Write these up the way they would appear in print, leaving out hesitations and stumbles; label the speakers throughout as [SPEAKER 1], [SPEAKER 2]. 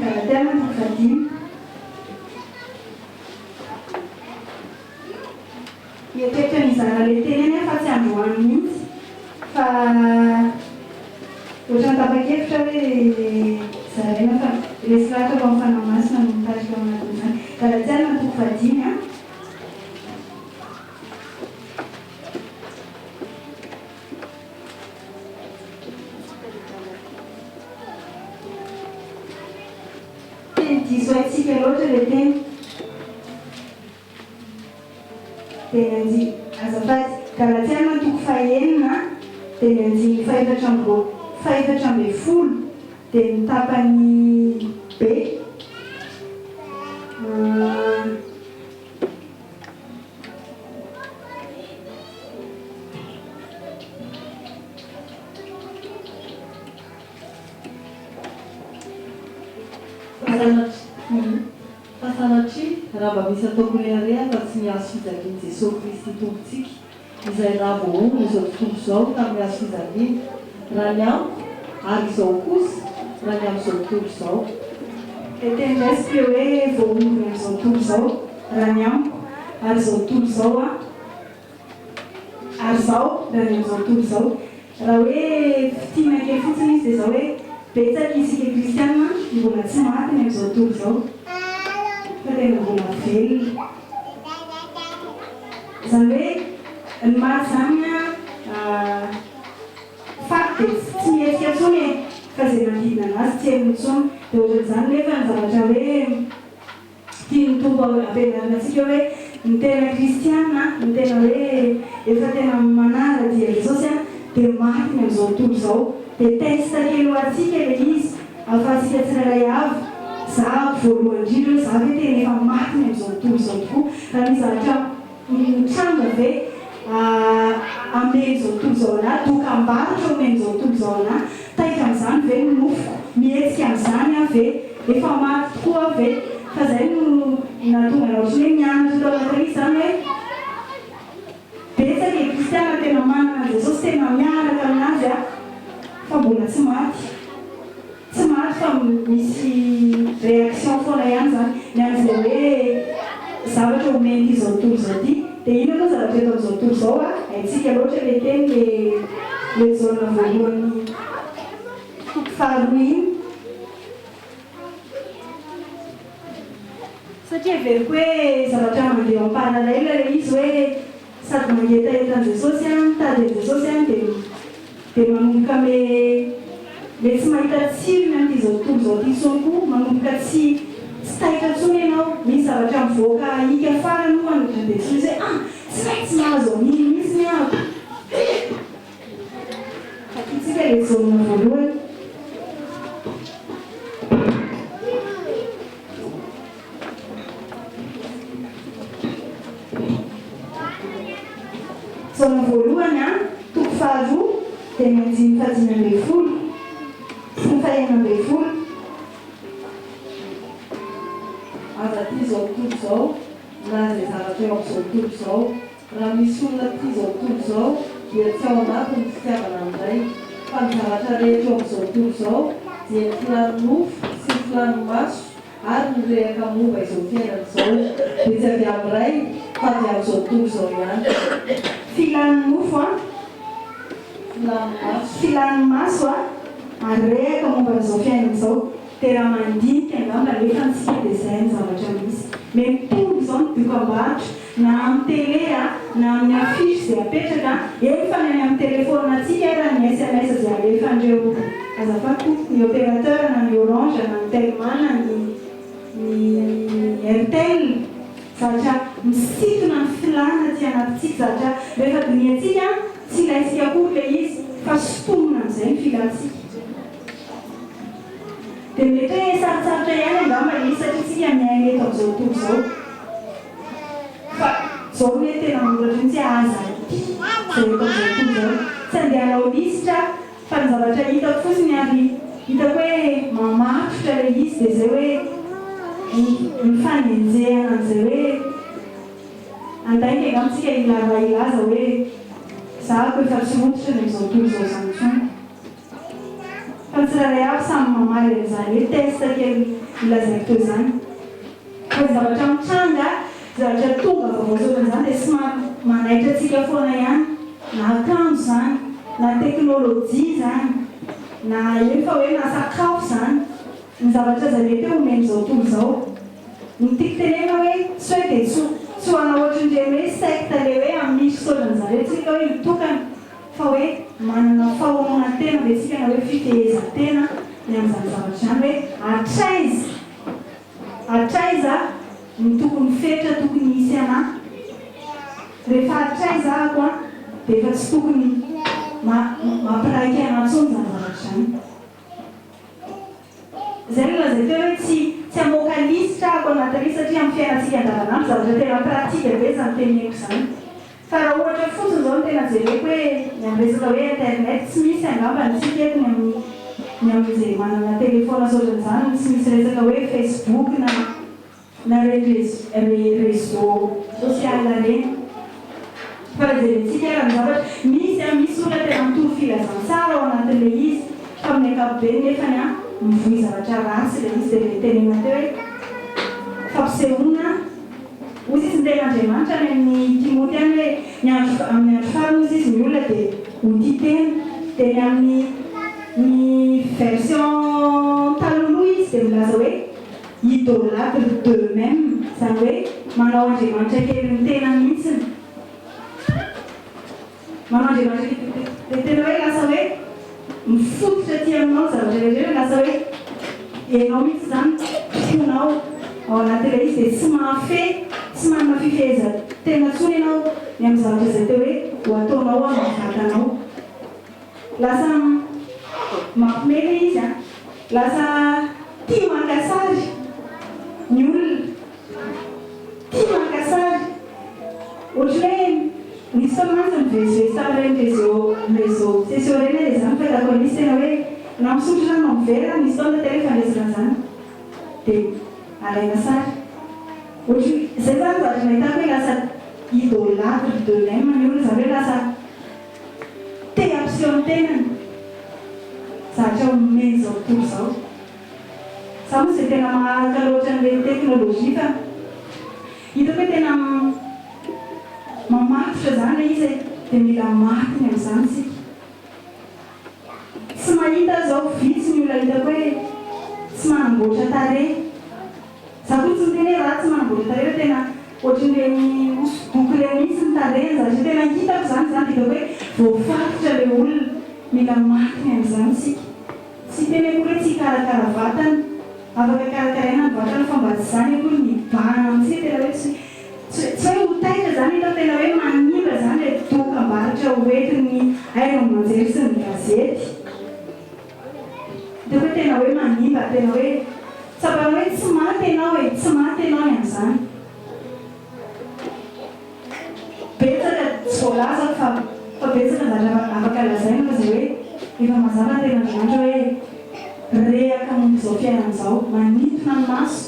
[SPEAKER 1] Galatiana toko fahadimy. Mieritreritra ny hizara ilay teny ihany aho fa tsy androany mihitsy fa ohatran'ny tapa-kevitra hoe zaraina fa resy lahatra fa ny Fanahy Masina no mitarika ao anatin'izany. Galatiana toko fahadimy a. Teny diso haintsika loatra ilay teny. Dia ny andiany, azafady, Galatiana toko fahenina, dia ny andininy fahefatra amby roa, fahefatra ambin'ny folo, dia ny tapany B.
[SPEAKER 2] Fa sanatria, raha mba misy ataoko rehareha afa-tsy ny hazo fijalian'i Jesoa Kristy Tompontsika, izay nahavoahono izao tontolo izao tamin'ny hazo fijaliana, raha ny amiko, ary izao kosa, raha ny amin'izao tontolo izao.
[SPEAKER 1] Dia teny raisiko ilay hoe voahono ny amin'izao tontolo izao, raha ny amiko, ary izao tontolo izao an, ary izao, raha ny amin'izao tontolo izao. Raha hoe fintinina kely fotsiny izy dia izao hoe, betsaka isika kristiana no mbola tsy maty ny amin'izao tontolo izao fa tena mbola velona. Izany hoe ny maty izany an, faty dia tsy mihetsika intsony e, fa izay manodidina an'azy tsy henony intsony. Dia ohatran'izany nefa ny zavatra hoe. Tian'ny Tompo ampianarina antsika hoe ny tena kristiana, ny tena hoe efa tena manara-dia an'i Jesosy dia maty ny amin'izao tontolo izao. Dia test kely ho antsika ilay izy ahafahantsika tsirairay avy, zahako voalohany indrindra hoe za ve tena efa maty ny amin'izao tontolo izao tokoa? Raha misy zavatra Mitranga ve amen'izao tontolo izao anà? Dokam-barotra omen'izao tontolo izao anà? Taitra amin'izany ve ny nofoko? Mihetsika amin'izany aho ve? Efa maty tokoa aho ve? Fa izay no nahatonga anà ohatran'ny hoe nianatra tao anatin'ilay izy izany hoe betsaka e kristiana tena manana an'i Jesosy, tena miaraka aminazy aho fa mbola tsy maty. Tsy maty fa misy réaction foana ihany zany ny amin'izay hoe zavatra omen'ity izao tontolo izao ity. Dia inona moa zavatra eto amin'izao tontolo izao a? Haintsika loatra ilay teny le le Jaona voalohany toko faharoa iny. Satria heveriko hoe zavatra mandeha en parallèle ilay izy hoe Sady mangetaheta an'i Jesosy an, mitady an'i Jesosy an, dia dia manomboka me me tsy mahita tsirony amin'ity izao tontolo izao ity intsony koa, manomboka tsy tsy taitra intsony ianao, misy zavatra mivoaka hika farany ohatra dia tsy misy hoe ah! tsy maintsy mahazo an'iny mihitsiny aho. Vakintsika ilay Jaona voalohany. Jaona voalohany a, toko faharoa, dia ny andininy fahadimy ambin'ny folo sy ny fahenina ambin'ny folo.
[SPEAKER 2] Aza tia izao tontolo izao na izay zavatra eo amin'izao tontolo izao. Raha misy olona tia izao tontolo izao dia tsy ao anatiny ny fitiavana ny Ray. Fa ny zavatra rehetra eo amin'izao tontolo izao dia ny filàn'ny nofo sy ny filàn'ny maso ary ny rehaka momba izao fiainana izao dia tsy avy amin'ny Ray fa avy amin'izao tontolo izao ihany.
[SPEAKER 1] Filàn'ny nofo an.
[SPEAKER 2] Filàn'ny maso.
[SPEAKER 1] Filàn'ny maso an, ary rehaka momba an'izao fiainana izao. Dia raha mandinika angamba nefa antsika dia izay ny zavatra misy. Me mitombo izao ny dokam-barotra na amin'ny télé a, na amin'ny affiche izay apetraka a, eny fa ny any amin'ny téléphone antsika ara ny sms izay alefan'ireo azafady tompoko ny opérateur na ny orange na ny telma na ny ny airtel. Zavatra misintona ny filàna aty anatintsika, zavatra rehefa dinihantsika tsy ilaintsika akory ilay izy fa sintomina amin'izay ny filantsika. Dia mety hoe sarotsarotra ihany angamba ilay izy satria tsika miaina eto amin'izao tontolo izao. Fa izao anie tena manoratra mihitsy hoe aza tia izay eto amin'izao tontolo izao. Tsy handeha hanao lisitra aho fa ny zavatra hitako fotsiny ary hitako hoe mamatotra ilay izy dia izay hoe ny fanenjehana an'izay hoe handainga angamba tsika raha hilaza hoe zahako efa tsy rototra ny amin'izao tontolo izao izany intsony. Fa. Fa ny tsirairay avy samy mamaly an'izany hoe test kely nolazaiko teo izany. Fa ny zavatra mitranga, zavatra tonga vaovao sy ohatran'izany dia somary manaitra antsika foana ihany. Na akanjo izany, na teknolojia izany, na eny fa hoe na sakafo izany. Ny zavatra izay mety hoe omen'izao tontolo izao. Ny tiako tenenina hoe tsy hoe dia tsy tsy ho hanao ohatran'ireny hoe secte le hoe amish sy ohatran'izany hoe tsika hoe hitokana fa hoe manana fahononan-tena ve tsika na hoe fifehezan-tena ny amin'izany zavatra izany hoe hatraiza hatraiza ny tokony fetra tokony hisy anà rehefa hatraiza ahako an dia efa tsy tokony mampiraika anà intsony izany zavatra izany. Izay no lazaiko teo hoe tsy tsy hamoaka lisitra aho anatin'io satria amin'ny fiainantsika andavanandro zavatra tena pratique be izany teneniko izany. Fa raha ohatra fotsiny izao no tena jereko hoe ny amin'ny resaka hoe internet tsy misy angamba ny tsika eto ny amin'ny ny amin'izay manana telephone sy ohatran'izany tsy misy resaka hoe facebook na na reny réseau social reny. Fa raha jerentsika ara ny zavatra, misy an, misy olona tena mitory filazantsara ao anatin'ilay izy, fa amin'ny ankapobeny nefany an, mivoy zavatra ratsy ilay izy, dia ilay tenenina teo hoe fampisehoana, hozy izy ny tenin'Andriamanitra any amin'ny Timoty any hoe ny andro, amin'ny andro farany hozy izy ny olona dia ho tia tena, dia ny amin'ny ny version talohaloha izy dia milaza hoe. Idolâtre d'eux-mêmes, izany hoe manao andriamanitra kely ny tena mihitsiny. Manao andriamanitra kely ny tena, dia tena hoe lasa hoe mifototra aty aminao ny zavatra rehetra, lasa hoe ianao mihitsy izany tomponao ao anatin'ilay izy, dia tsy mahafehy, tsy manana fifehezan-tena intsony ianao ny amin'ny zavatra izay te hoe ho ataonao amin'ny vatanao. Lasa mampime le izy an! Lasa tia maka sary ny olona, tia maka sary. Ohatry ny hoe nisy fotoana mantsy nivezivezy tamin'ireny réseau réseaux sociaux ireny aho dia izany no fahitako an'izy tena hoe na misotro rano amin'ny vera nisy fotoana tena efa niresaka an'izany dia alaina sary. Ohatry ny izay izany zavatra nahitako hoe lasa idolâtre d'eux-mêmes ny olona, izany hoe lasa Te hampiseho ny tenany. Zavatra omen'izao tontolo izao. Za moa tsy dia tena maharaka loatra an'ilay teknolojia fa hitako hoe tena mamatotra izany ilay izy e. Dia mila maty ny amin'izany isika. Tsy mahita aho izao, vitsy ny olona hitako hoe tsy manamboatra tarehy. Za koa tsy miteny hoe ratsy manamboatra tarehy fa tena ohatrin'ireny hosodoko ireny mihitsy ny tarehiny satria tena hitako izany izany dia hitako hoe voafaritra ilay olona. Mila maty ny amin'izany isika. Tsy hiteny akory hoe tsy hikarakara vatana. Afaka karakaraina ny vatana fa mba tsy izany akory ny hibahana amintsika tena hoe tsy tsy tsy hoe ho taitra izany hitako tena hoe manimba izany ilay dokam-barotra hoentin'ny haino aman-jery sy ny gazety. Hitako hoe tena hoe manimba, tena hoe tsapanao hoe tsy maty ianao e, tsy maty ianao ny amin'izany. Betsaka tsy voalazako fa fa betsaka ny zavatra afaka lazaina fa izay hoe efa mazava ny tenin'Andriamanitra hoe rehaka momba izao fiainana izao, manintona ny maso.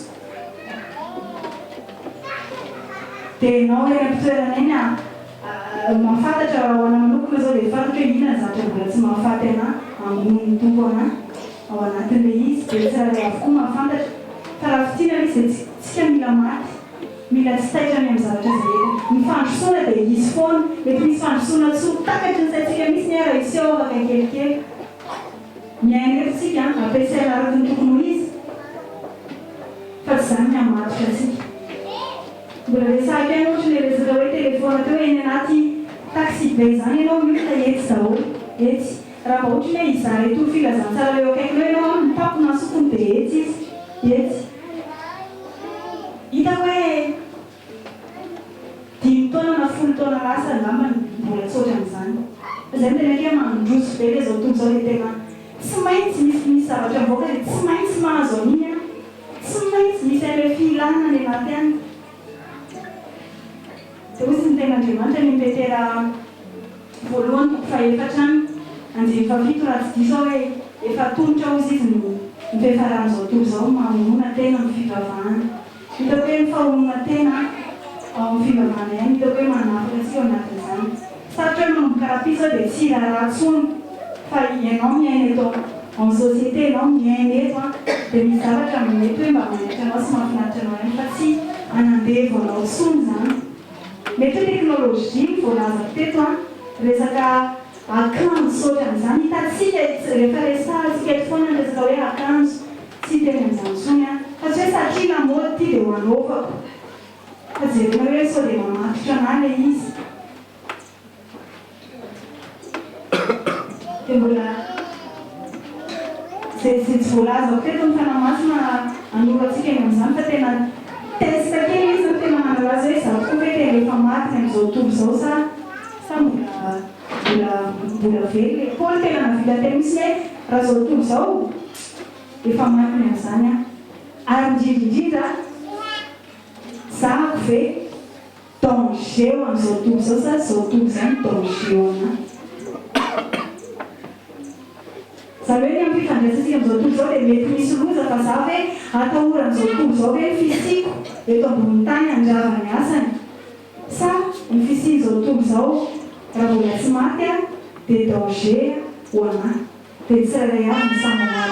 [SPEAKER 1] Dia ianao eny am-pitoerana eny a. Mahafantatra raha ho anah manokana zao dia fantatro hoe inona ny zavatra mbola tsy mahafaty anah hamono ny Tompo anah ao anatin'ilay izy dia tsirairay avokoa mahafantatra fa raha fitia ilay izy dia tsika mila maty mila tsy taitra ny amin'ny zavatra izay entina ny fandrosoana dia hisy foana mety misy fandrosoana tsy ho takatry ny saintsika mihitsy ny ara hiseho afaka kelikely miaina eto tsika ampiasaina araka ny tokony ho izy fa tsy izany ny hamatotra antsika. Mbola resahiko ihany ohatra ilay resaka hoe telephone teo eny anaty taxi be izany ianao miolona etsy daholo etsy raha mba ohatra ny hoe hizara itony filazantsara eo akaikinao ianao an mitapona ny sofiny dia etsy izy etsy hitako hoe dimy taona na folo taona lasa angambany mbola tsy ohatran'izany fa izay no tena hoe mandroso be ilay izao tontolo izao dia tena tsy maintsy misy misy zavatra mivoaka dia tsy maintsy mahazo an'iny an Tsy maintsy misy an'ilay filana any anaty any. Dia hoy izy ny tenin'Andriamanitra any amin'ny Petera voalohany toko fahefatra any, andininy fahafito raha tsy diso aho hoe, efa atolotra hozy izy ny ny fiafaran'izao tontolo izao mamonoana tena amin'ny fivavahana. Hitako hoe ny famonoana tena ao amin'ny fivavahana ihany hitako hoe manafaka antsika ao anatin'izany. Sarotra hoe manomboka rahampitso aho dia tsy hiraharaha intsony fa ianao miaina eto. En société ianao miaina eto an, dia misy zavatra mety hoe mba manaitra anao sy mahafinaritra anao ihany fa tsy hanandevo anao intsony izany. Mety hoe teknolojia no voalazako teto an, resaka akanjo sy ohatran'izany, hitantsika rehefa resahantsika eto foana ny resaka hoe akanjo, tsy hiteny an'izany intsony aho, fa tsy hoe satria lamaody ity dia ho anaovako, fa jerena hoe sao dia mamatotra anah ilay izy. Dia mbola izay izay tsy voalazako teto ny Fanahy Masina hanoro antsika eny amin'izany fa tena test kely izy no tena manalaza hoe izaho tokoa ve tena efa maty ny amin'izao tontolo izao sa sa mbola mbola mbola velona e. Paoly tena nahavita teny mihitsy hoe raha izao tontolo izao efa maty ny amin'izany aho. Ary indrindra indrindra zahako ve Danger ho an'izao tontolo izao sa izao tontolo izao no danger ho anà? Izany hoe ny amin'ny fifandraisantsika amin'izao tontolo izao dia mety misy loza fa za ve atahoran'izao tontolo izao ve ny fisiako eto ambonin'ny tany handrava ny asany sa ny fisian'izao tontolo izao raha mbola tsy maty aho dia danger ho anà? Dia ny tsirairay avy no samy mamaly.